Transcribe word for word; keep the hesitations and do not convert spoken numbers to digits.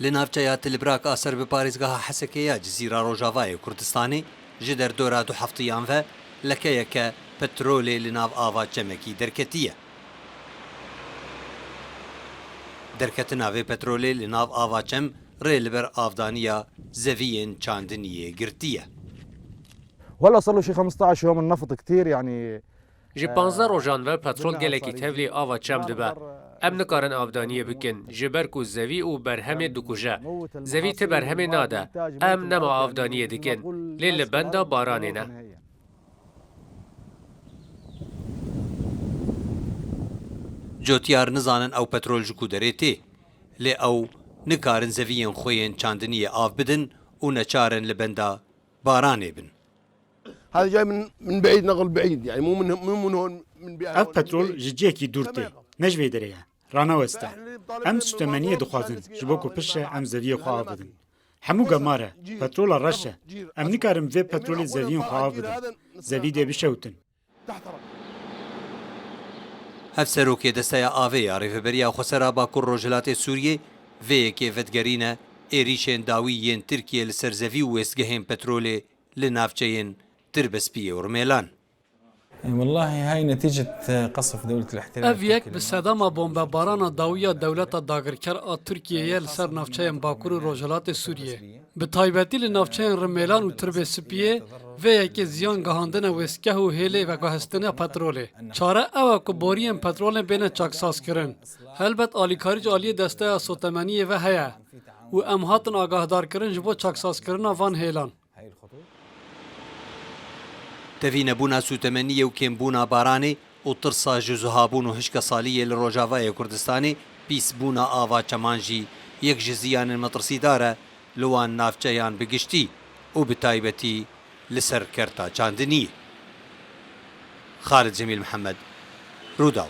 Li navçeya Tilibrak a ser bi parêzgeha Hesekê ya Cizîra Rojavayê Kurdistanê ji derdora du heftiyan ve lekeyeke petrolê li nav ava çemekî derketiye. Derketina vê petrolê li nav ava çem rê li ber avdaniya zeviyên çandiniyê girtiye. وهلا صار له شي خمستعش يوم النفط كتير يعني. Ji panzdeh rojan ve petrol gelekî tevlî ava çem dibe. Em nikarin avdaniyê bikin, ji ber ku zevî û berhemê dikuje. Zevî ti berhemê nade. Em nema avdaniyê dikin. Lê li benda baranê ne. Cotyar nizanin ew petrol ji ku derê tê. Lê ew nikarin zeviyên xwe yên çandiniyê av bidin û neçar in li benda baranê bin. هذا جاي من من بعيد، نقل بعيد، يعني مو من مو من هون من بعيد. Ev petrol ji cihekî dûr tê, ne ji vê derê ye. Raneweste. Em sûtemeniyê dixwazin ji bo ku piştre em zeviyê xwe av bidin. Hemû gemar e, petrola reş e. Em nikarin vê petrolê zeviyên xwe av bidin. Zevî dê bişewtin. Hevserokê Desteya Avê ya Rêveberiya Xwesera Bakur Rojhilatê Sûriyê vê yekê vedigerîne êrîşên dawî yên Tirkiyê li ser zevî û wêstgehên petrolê li navçeyên Tirbespiyê û Rimêlan. والله هاي نتيجة قصف دولة الاحتلال Ev yek bi sedema bombebarana dawî ya dewleta dagirker a Tirkiyê ye li ser navçeyên Bakur û Rojhilatê Sûriyê. Bi taybetî li navçeyên Rimêlan û Tirbê Spiyê vê yekê ziyan gihandine wêstgeh û hêlê veguhestina petrolê. Çare ew e ku boriyên petrolê bêne çaksazkirin. Helbet alîkarî ji aliyê Desteya Sotemeniyê ve heye û em hatin agahdarkirin ji bo çaksazkirina van hêlan. Tevînebûna sûtemeniyê û kêmbûna baranê û tirsa ji zuhabûn û hişkesaliyê li Rojavayê Kurdistanê, pîsbûna ava çeman jî yek ji ziyanên metirsîdar e li wan navçeyan bi giştî û bi taybetî li ser kerta çandiniyê. Xalid Cemîl Mihemed, Rûdaw.